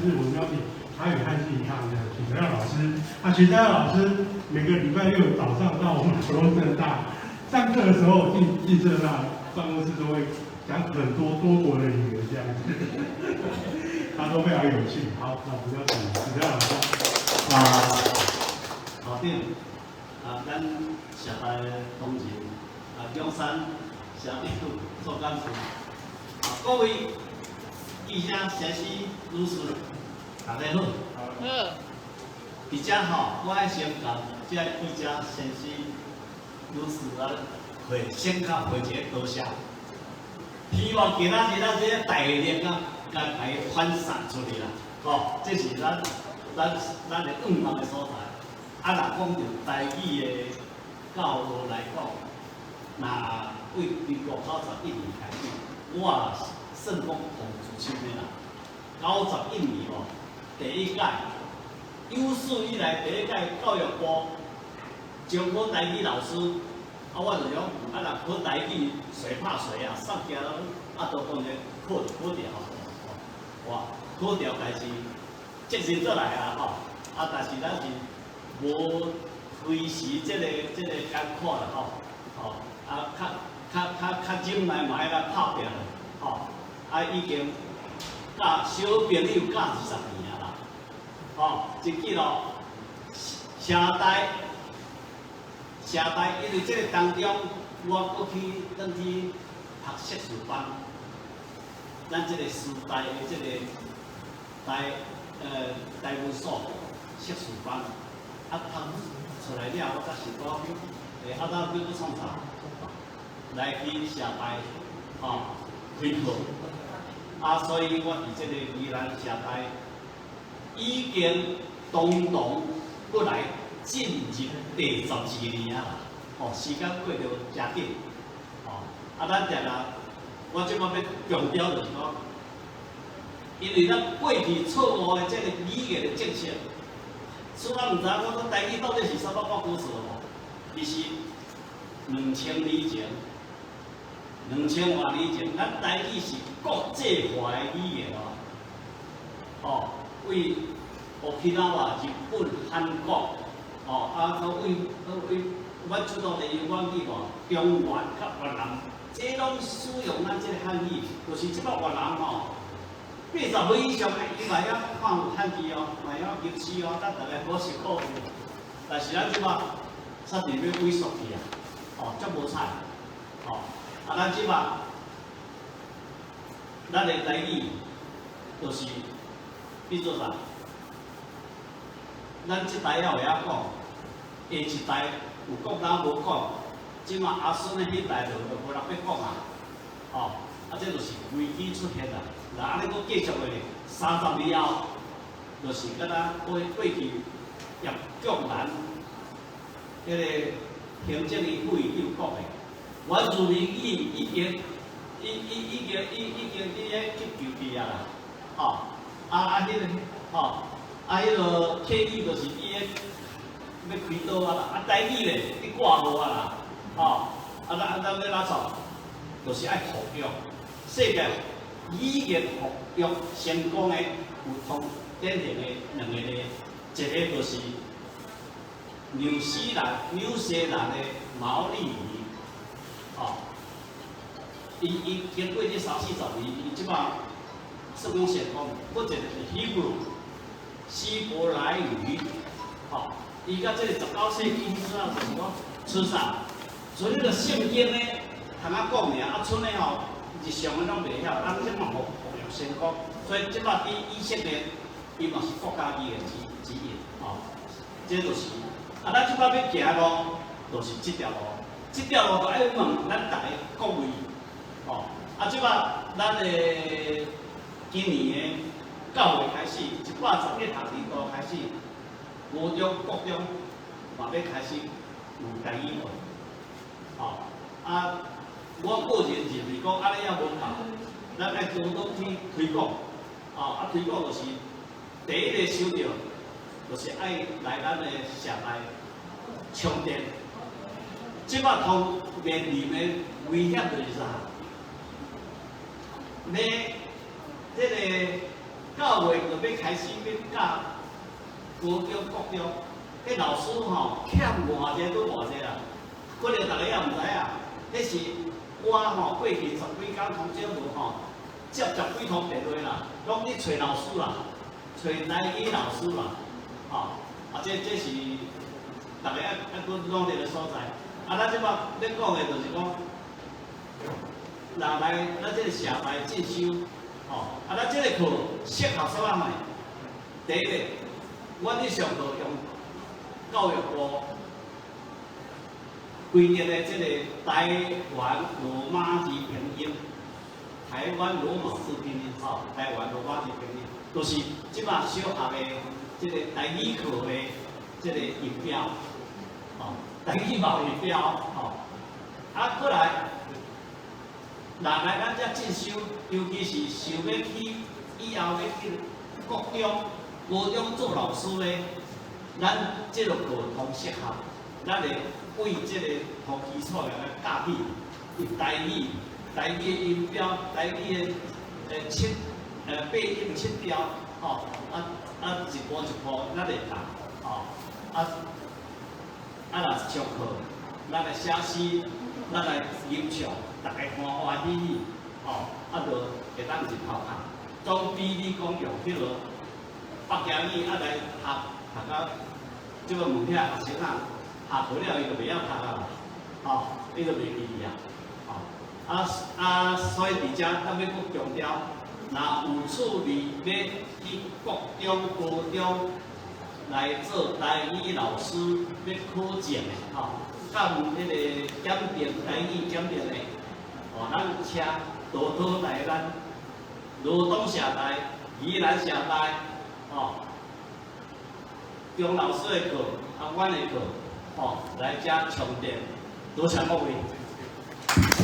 是我们邀请台语汉字银行的许德耀老师。啊，许德耀老师每个礼拜六早上到我们罗东政大上課的時候，進政大辦公室都會講很多多國的語言這樣子，他都非常有趣。好，那我們邀請許德耀老師。啊，校長，啊，咱社大同仁，啊，中山社長總幹事，啊，各位記者先生、女士，大家好。好。佇遮吼，我愛先共這記者先生、女士啊，會先較回一個多謝。希望今仔日咱這個大力啊，共伊傳送出去啦，吼，這是咱的願望的所在。啊，若講著台語的教學來講，若對民國91年開始，我也算講上資深的啦。91年哦，第一屆有史以來第一屆教育部招考台語老師，啊，我就想，啊，若考台語，誰怕誰啊？送行啊，都當然考就考著吼，哇，考著代誌責任做來啊吼，啊，但是咱是無隨時這個艱苦啦吼，吼，啊，較忍耐嘛愛來拍拼啦，吼，啊，已經教小朋友教20年啊啦，吼，真緊咯，社大社大，因為這個當中，我閣去轉去讀碩士班，咱這個師大的這個台文所碩士班，啊，讀出來了，我才想講，啊，咱欲閣創啥？來去社大，吼，開課。啊，所以我佇這個宜蘭社大已經東東過來進入第12年啊啦，吼，時間過著誠緊，吼，啊，咱定定，我這擺欲強調就是講，因為咱過去錯誤的這個語言的政策，雖然毋知影講咱台語到底是啥物故事無，其實2000年前，2000外年前，咱台語是國際化的語言哦，哦，對沖縄、日本、韓國，哦，啊，閣對阮出道地阮去無中原佮越南，這攏使用咱這個漢語，就是這擺越南吼，80歲以上的伊嘛會曉看有漢字哦，嘛會曉吟詩哦，咱逐个好熟考。但是咱這擺煞佇欲萎縮去啊，哦，足無彩，哦，啊，咱這擺咱的台語就是變做啥？咱這代猶會曉講，下一代有講哪無講，這馬阿孫的彼代就無人欲講啊，哦，啊，這就是危機出現啦。若按呢閣繼續落去，30年後，就是敢若過去葉菊蘭，彼個行政院副院長講的，原住民語已經佇咧急救去啊啦，吼，啊啊，彼個吼，啊，彼個客語就是伊咧欲開刀啊啦，啊台語咧咧掛號啊啦，吼，啊咱啊咱欲按怎創？就是愛復育，世界語言復育成功的有通典型的兩個例，一個就是紐西蘭的毛利語，吼，伊經過這三四十年，伊這擺算講成功。閣一個是 Hebrew 希伯來語，吼，伊佮這個19世紀彼陣就是講出啥？除了聖經呢，通仔講爾，啊，賰的吼日常的攏袂曉，啊，這嘛復育成功，所以這擺佇以色列，伊嘛是國家語言之一，吼，這就是。啊，咱這擺欲行路，就是這條路，這條路就愛問咱逐个各位，吼，啊，這擺咱的今年的9月開始，111學年度開始，高中、國中嘛欲開始有台語課，吼，啊，我個人認為講按呢猶無夠，咱愛多多去推廣，哦，啊，推廣就是第一个想著，就是愛來咱的社內充電。這擺通面臨的危險就是啥？欲這個九月就欲開始欲教高中、國中，彼老師吼欠偌濟拄偌濟啦，可能逐家也毋知影，彼是我吼過去十幾工通少無吼，接十幾通電話啦，攏咧揣老師啦，揣台語老師啦，吼，啊這是逐家愛閣努力的所在。啊，咱這擺咧講的就是講，若來咱這個社大進修，吼，啊，咱這個課適合啥物呢？第一個，阮咧上課用教育部規定的這個台灣羅馬字拼音，台灣羅馬字拼音，吼，台灣羅馬字拼音，就是這擺小學的這個台語課的這個音標，吼，台語嘛有音標，吼，啊，過來，若來咱遮進修，尤其是想欲去以後欲去國中、高中做老師的，咱這個課通適合，咱會為這個從基礎來教起，用台語、台語的音標、台語的七八音七調，吼，啊一步一步咱會教，吼，啊若上課，咱來寫詩，咱來吟唱，逐家歡歡喜喜，吼，啊就會當入頭殼。總比你講用彼落北京語啊來學讀到這個問遐學生啊，學好了伊就袂曉讀啊啦，吼，伊就袂記去啊，吼，啊，所以佇遮咱欲閣強調，若有趣味欲去國中、高中來做台語老師，欲考證的，吼，佮彼個檢定台語檢定的，吼，咱請多多來咱羅東社大、宜蘭社大，吼，鍾老師的課，啊，阮的課，吼，來遮充電，多謝各位。